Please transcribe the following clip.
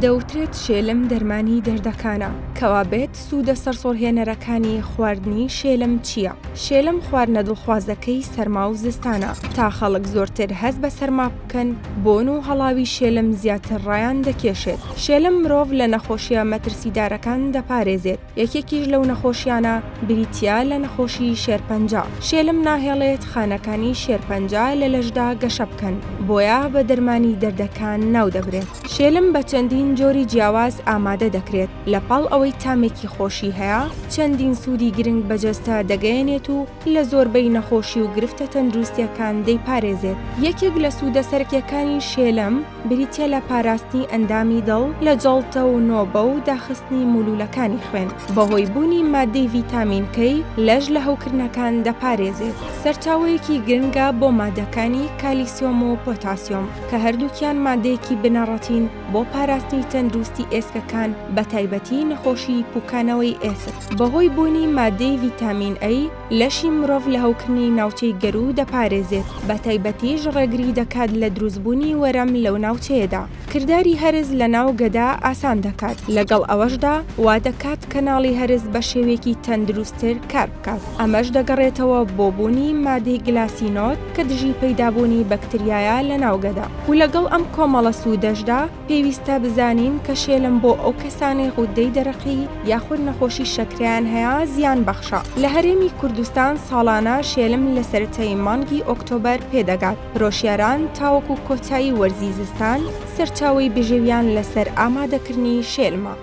دەوترێت شێلم دەرمانی دەردەکانە، کەوابێت سوودە سەرسوڕهێنەرەکانی خواردنی شێلم چییە؟ شێلم خواردنە دڵخوازەکەی سەرما و زستانە، تا خەڵک زۆرتر هەست بە سەرما بکەن، بۆن و هەڵاوی شێلم زیاتر ڕایان دەکێشێت. شێلم مرۆڤ لە نەخۆشییە مەترسیدارەکان دەپارێزێت، یەکێکیش لەو نەخۆشیانە بریتییە لە نەخۆشی شێرپەنجە. شێلم ناهێڵێت خانەکانی شێرپەنجە لە لەشدا گەشە بکەن، بۆیە بە دەرمانی دەردەکان ناودەبرێت. شێلم بە چەندین جۆری جیاواز ئامادە دەکرێت، لە پاڵ ئەوەی تامێکی خۆشی هەیە، چەندین سوودی گرنگ بە جەستە دەگەیەنێت و لە زۆربەی نەخۆشی و گرفتە تەندروستییەکان دەیپارێزێت. یەکێک لە سوودە سەرەکییەکانی شێلم بریتییە لە پاراستنی ئەندامی دڵ لە جەڵتە و نۆبە و داخستنی موولوولەکانی خوێن. بەهۆی بوونی ماددەی ڤیتامین کەی لەش لە هەوکردنەکان دەپارێزێت. سەرچاوەیەکی گرنگە بۆ ماددەکانی کالیسیۆم و پۆتاسیۆم کە هەردووکیان ماددەیەکی بنەڕەتین بۆ پاراستنی تەندروستی ئێسکەکان بەتایبەتی نەخۆشی پوکانەوەی ئێسک. بەهۆی بوونی ماددەی ڤیتامین A لەشی مرۆڤ لە هەوکردنی ناوچەی گەروو دەپارێزێت، بەتایبەتیش ڕێگری دەکات لە دروستبوونی وەرەم لەو ناوچەیەدا. کرداری هەرس لەناو گەدە ئاسان دەکات، لەگەڵ ئەوەشدا وا دەکات کەناڵی هەرس بە شێوەیەکی تەندروستتر کار بکات، ئەمەش دەگەڕێتەوە بۆ بوونی مادەی گلاسینۆت کە دژی پەیدابوونی بەکتریایە لەناو گەدە. و لەگەڵ ئەم کۆمەڵە سوودەشدا پێویستە بزانین کە شێلم بۆ ئەو کەسانەی غوددەی دەرەقی یاخود نەخۆشی شەکرەیان هەیە زیان بەخشە. لە هەرێمی کوردستان ساڵانە شێلم لە سەرەتای مانگی ئۆکتۆبەر پێدەگات، فرۆشیاران تاوەکو کۆتایی وەرزی زستان سەرچاوەی بژێویان لەسەر ئامادەکردنی شێلمە.